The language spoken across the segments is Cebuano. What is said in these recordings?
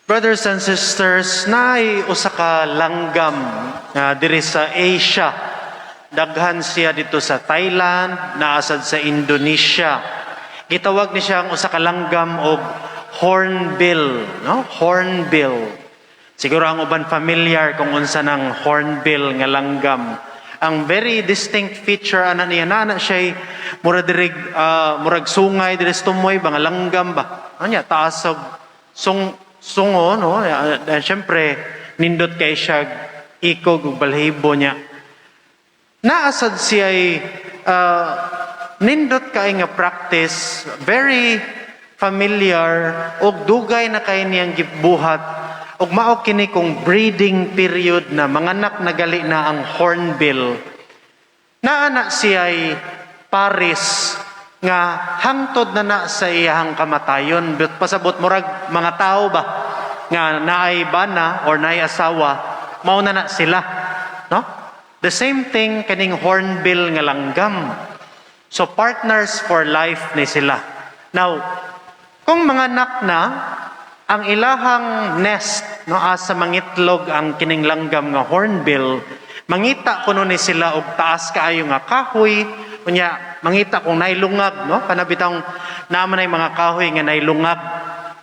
Brothers and sisters, naay usa ka langgam nga diri sa Asia. Daghan siya dito sa Thailand, naa sad sa Indonesia. Gitawag ni siya ang usa ka langgam og hornbill, no? Hornbill. Siguro ang uban familiar kung unsa ng hornbill nga langgam. Ang very distinct feature ana niya na ana siya mura dirig murag sungay diri sa tumoy ba nga langgam ba. Ano niya taas og sungo, no? And syempre nindot kay siya ikog ug balhibo niya. Naa sad siya nindot kay nga practice, very familiar og dugay na kay niyang gibuhat ug mao kini kung breeding period na, manganak na gali na ang hornbill. Naa na siya paris nga hangtod na na sa iyang kamatayon. But pasabot murag mga tao ba nga naay bana or naay asawa, mao na na sila, no? The same thing kaning hornbill nga langgam. So partners for life ni sila. Now, kung manganak na, ang ilahang nest, no, asa mangitlog ang kining langgam nga hornbill, mangita kuno ni sila og taas kaayo nga kahoy. Unya mangita kung nailungag, no, kana bitang naa man ay mga kahoy nga nailungag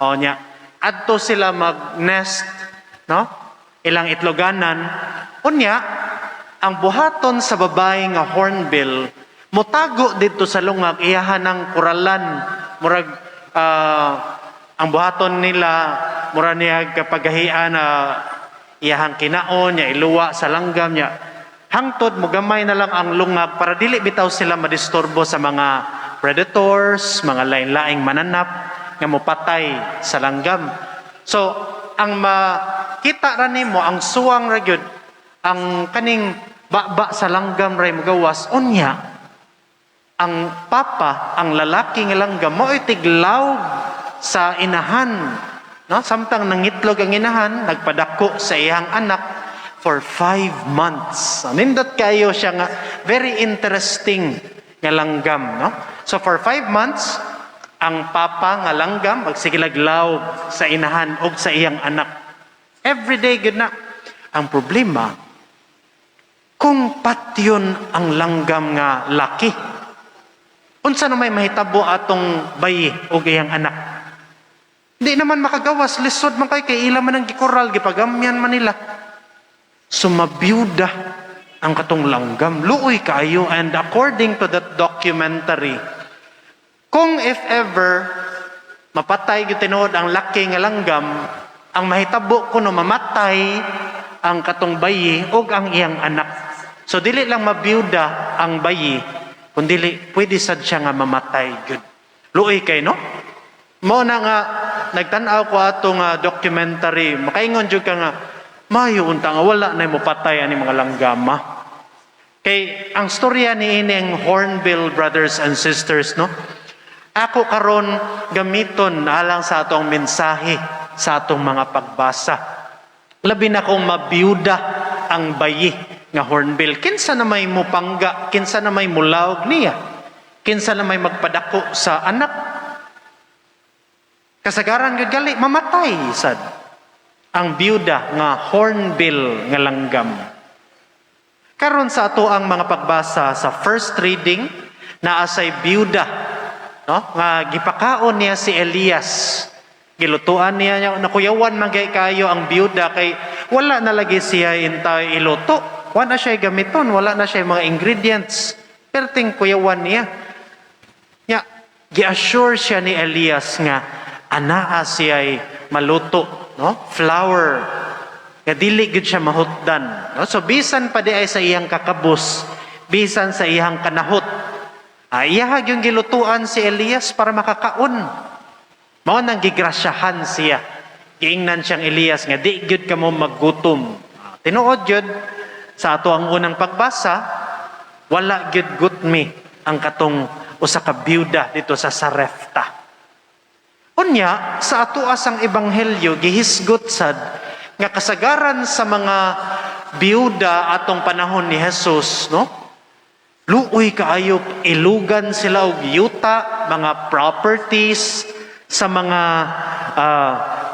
o nya adto sila mag nest, no, ilang itloganan. Unya ang buhaton sa babae nga hornbill, motago didto sa lungag, iyahan ng kuralan. Murag ang buhaton nila, mura niya kapagahian na iyahang kinaon niya, iluwa sa langgam niya hangtod mogamay na lang ang lungag para dili bitaw sila madisturbo sa mga predators, mga lain-laing mananap nga mopatay sa langgam. So ang makita ra nimo, ang suwang ra gyud, ang kaning baba sa langgam ray mogawas. Unya ang papa, ang lalaki nga langgam, mao'y tiglawg sa inahan, no? Samtang nangitlog ang inahan, nagpadako sa iyang anak for 5 months. Nindot kayo siya nga very interesting nga langgam, no? So for 5 months, ang papa nga langgam magsige lag lawg sa inahan og sa iyang anak. Every day gud na. Ang problema, kung patyon ang langgam nga laki, unsa na may mahitabo atong bayi og iyang anak? Di naman makagawas, lisod man kay ila man ang gikural, gipagamyan man nila. So mabiyuda ang katong langgam. Luoy kaayo. And according to that documentary, kung if ever mapatay gyud tinuod ang laki nga langgam, ang mahitabo kuno mamatay ang katong bayi ug ang iyang anak. So dili lang mabiyuda ang bayi, kundi pwede sad siya nga mamatay gyud. Luoy kay, no? Mo na nga nagtan-aw ko ato nga documentary, makaingon jud ka nga mayo unta nga wala na mo patay ani mga langgama. Kay ang storya ni ining hornbill, brothers and sisters, no? Ako karon gamiton alang sa atong mensahe sa atong mga pagbasa. Labi na kung mabiyuda ang bayi nga hornbill. Kinsa na may mupangga, kinsa na may mulawg niya, kinsa na may magpadako sa anak? Kasagaran gud gali mamatay sad ang biyuda nga hornbill nga langgam. Karon sa ato ang mga pagbasa sa first reading, naa say biyuda, no, nga gipakaon niya si Elias. Gilutuan niya, nakuyawan man kay kayo ang biyuda kay wala na lagi siya intay iluto. Wala na siya gamiton, wala na siya mga ingredients. Perting kuyawan niya. Nya, gi-assure siya ni Elias nga anaa siya maluto, no? Flour. Nga dili gyud siya mahutdan, no? So bisan pa di ay sa iyang kakabos, bisan sa iyang kanahot, iyaha yung gilutuan si Elias para makakaon. Mao nang gigrasyahan siya. Giingnan siyang Elias nga di gyud kamo maggutom. Tinuod gyud sa ato ang unang pagbasa, wala gyud gutmi ang katong usa ka biyuda dito sa Sarepta. Unya, sa ato asang ebanghelyo, gihisgot sad nga kasagaran sa mga biyuda atong panahon ni Jesus, no? Luoy kaayo, ilugan sila og yuta, mga properties sa mga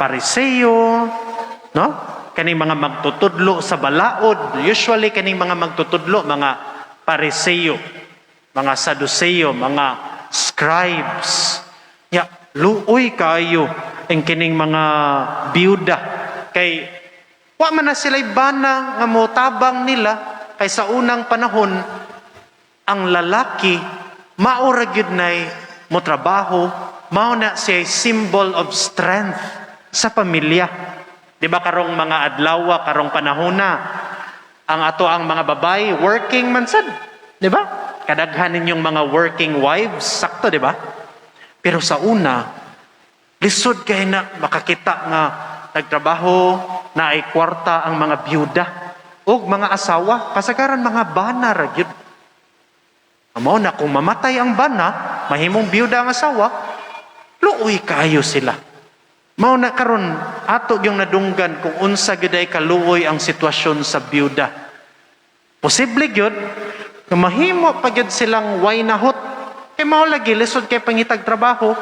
Pariseo, no? Kaning mga magtutudlo sa balaod, usually kaning mga magtutudlo, mga Pariseo, mga Saduceo, mga scribes. Ya, luoy kaayo ang kining mga biyuda kay wa man na sila'y bana nga motabang nila, kay sa unang panahon ang lalaki mao ra gyud nay mo trabaho, mao na siya symbol of strength sa pamilya. Di ba karong mga adlaw, karong panahona, ang ato ang mga babae working man sad, di ba? Kadaghan ninyong mga working wives, sakto, di ba? Pero sa una, lisod kay na makakita nga nagtrabaho na ay kwarta ang mga byuda o mga asawa, kasagaran mga bana ra gyud. Mao na kung mamatay ang bana, mahimong byuda ang asawa, luoy kaayo sila. Mao na karon ato yung nadunggan kung unsa gyud ay kaluoy ang sitwasyon sa byuda. Posible gyud nga mahimo pa gyud silang way nahot. Kay mao lagi lisod kay pangitag trabaho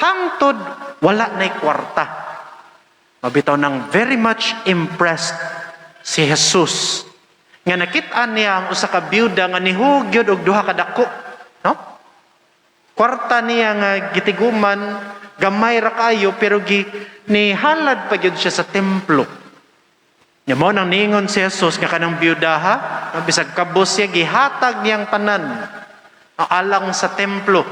hangtod wala nay kwarta. Mabitaw nang very much impressed si Jesus nga nakit-an niya ang usa ka byuda nga nihugyod og duha ka dako, no? Kwarta niya nga gitiguman gamay ra kayo, pero gi nihalad pa gyud siya sa templo. Nya mao nang niingon si Jesus nga kanang byudaha, no, bisag kabos siya, gihatag niyang tanan, no, alang sa templo.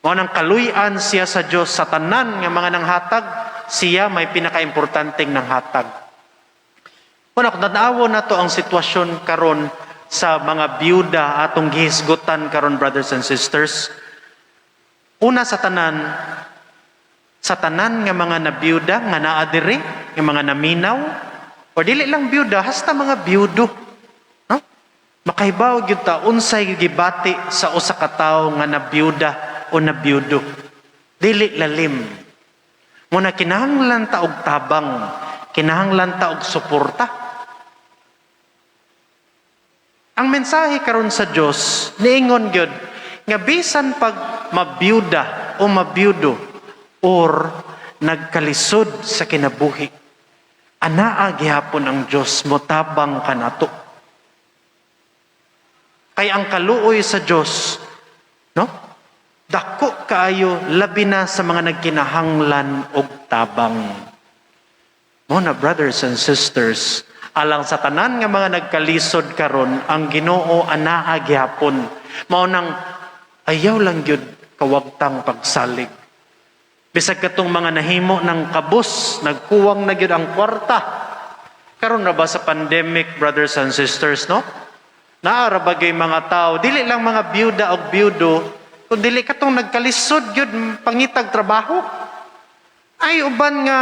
Mao nang kaluy-an siya sa Dios. Sa tanan nga mga nanghatag, siya may pinakaimportanteng nanghatag. Muna kung tan-awon nato ang sitwasyon karon sa mga byuda atong gihisgutan karon, brothers and sisters. Una sa tanan nga mga nabiyuda nga naa diri, nga mga naminaw, o dili lang byuda, hasta mga byudo. No? Makahibaw gyud ta unsay gibati sa usa ka tawo nga nabiyuda o nabiyudo. Dili lalim. Muna kinahanglan ta og tabang, kinahanglan ta og suporta. Ang mensahe karon sa Dios niingon gyud nga bisan pag mabiyuda o mabiyudo or nagkalisod sa kinabuhi, anaa gihapon ang Dios motabang kanato. Kay ang kaluoy sa Dios, no? Dako kaayo, labi na sa mga nagkinahanglan og tabang. Mo na, brothers and sisters, alang sa tanan nga mga nagkalisod karon, ang Ginoo anaa gihapon. Mao nang ayaw lang gyud kawagtang pagsalig. Bisag katong mga nahimo ng kabus, nagkuwang na gyud ang kwarta. Karon na ba sa pandemic, brothers and sisters, no? Naa ra ba gyud mga tao, dili lang mga byuda og byudo, kun dili katong nagkalisod gyud pangitag trabaho. Ay uban nga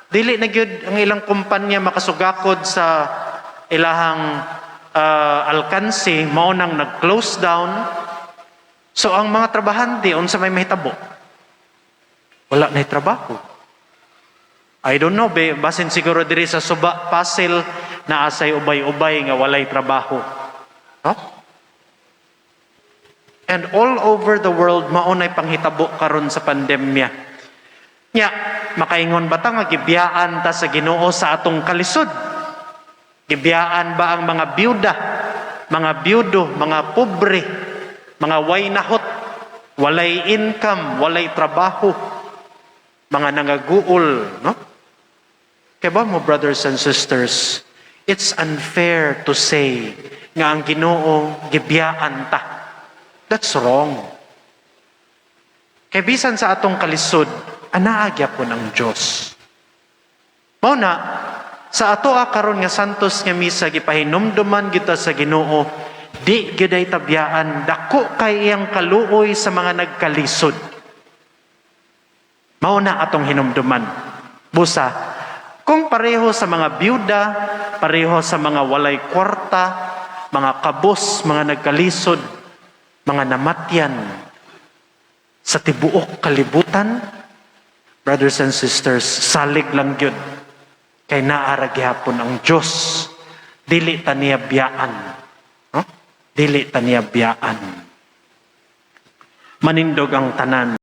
dili na gyud ang ilang kumpanya makasugakod sa ilahang alkansi, mao nang nag-close down. So ang mga trabahante, unsa may mahitabo? Wala na trabaho. I don't know, be, basin siguro diri sa Suba, Pasil, naa say ubay-ubay nga walay trabaho. No? And all over the world, mao nay panghitabo karon sa pandemya. Nya, makaingon ba ta nga gibiyaan ta sa Ginoo sa atong kalisod? Gibiyaan ba ang mga byuda, mga byudo, mga pobre, mga way nahot, walay income, walay trabaho, mga nangaguol, no? Kaya ba mo, brothers and sisters, it's unfair to say nga ang Ginoo gibiyaan ta. That's wrong. Kay bisan sa atong kalisod, anaa gyapon ang Diyos. Mao na, sa ato karon nga santos nga misa, gipahinumduman kita sa Ginoo, di gyud ay tabiyaan, dako kay iyang kaluoy sa mga nagkalisod. Mao na atong hinumduman. Busa, kung pareho sa mga byuda, pareho sa mga walay kwarta, mga kabos, mga nagkalisod, mga namatyan sa tibuok kalibutan, brothers and sisters, salig lang gyud. Kay naa ra gihapon ang Diyos. Dili ta niya biyaan. No? Dili ta niya biyaan. Manindog ang tanan.